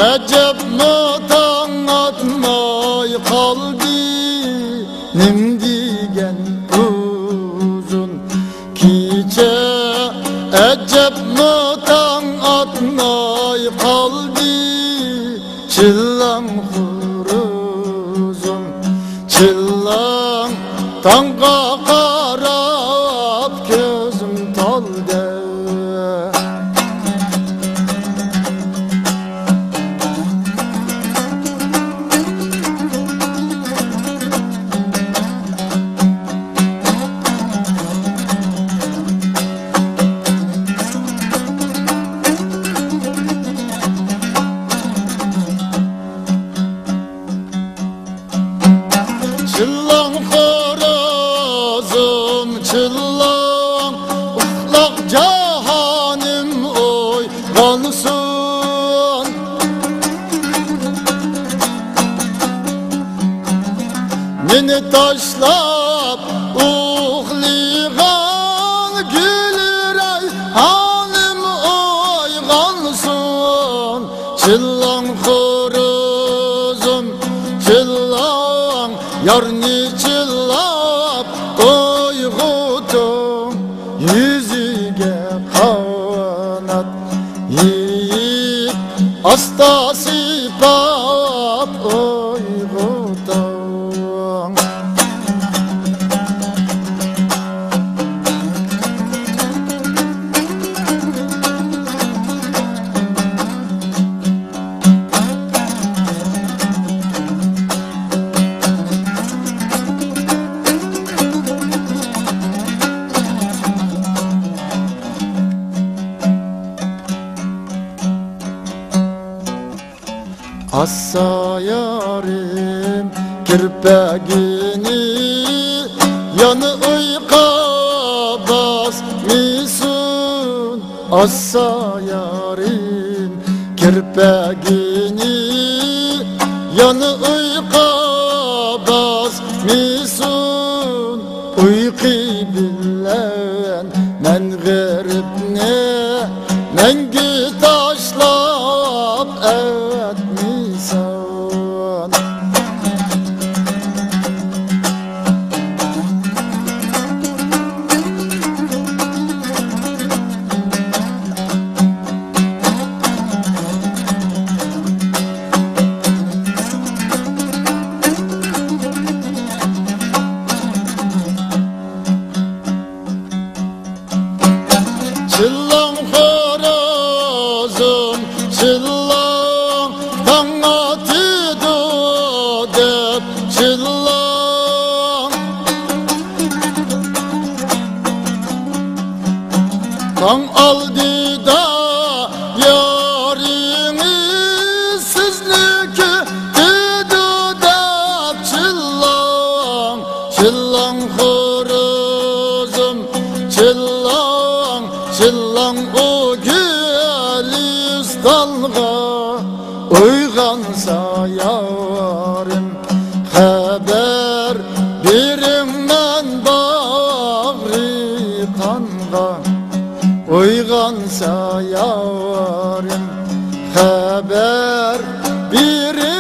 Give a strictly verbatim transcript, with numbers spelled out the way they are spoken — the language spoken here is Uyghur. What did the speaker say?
ئەجەبمۇ تاڭ ئاتماي قالدى، نېمە دېگەن ئۇزۇن كېچە، ئەجەبمۇ تاڭ ئاتماي قالدى. چىللاڭ خورۇزۇم، چىللاڭ، تاڭغا قاراپ كۆزۈم تولدى. چىللاڭ خورۇزۇم، چىللاڭ، ئۇخلاپ جاھانىم ئويغانسۇن. مېنى تاشلاپ ئۇخلىغان گۈل رەيھانىم ئويغانسۇن. چىللاڭ خورۇزۇم، چىللاڭ، يارنى چىللاپ ئويغىتىڭ. يۈزىگە قانات يېيىپ، ئاستا سىيپاپ ئويغىتىڭ. ئاسسا يارىم كىرپىكىنى، يەنە ئۇيقۇ باسمىسۇن. ئاسسا يارىم كىرپىكىنى، يەنە ئۇيقۇ باسمىسۇن. ئۇيقۇ بىلەن مەن غېرىبنى مەڭگۈ تاشلاپ ئەۋەتمىسۇن. چىللاڭ خورۇزۇم، چىللاڭ، تاڭ ئاتىدۇ دەپ چىللاڭ. تاڭ ئالدىدا يارىڭىز سىزنى كۈتىدۇ دەپ چىللاڭ، چىللاڭ خورۇزۇم، چىللاڭ، چىللاڭ ئۇ گۈلىستانغا. ئويغانسا يارىم، خەۋەر بېرىڭ مەن باغرى قانغا. ئويغانسا يارىم، خەۋەر بېرىڭ.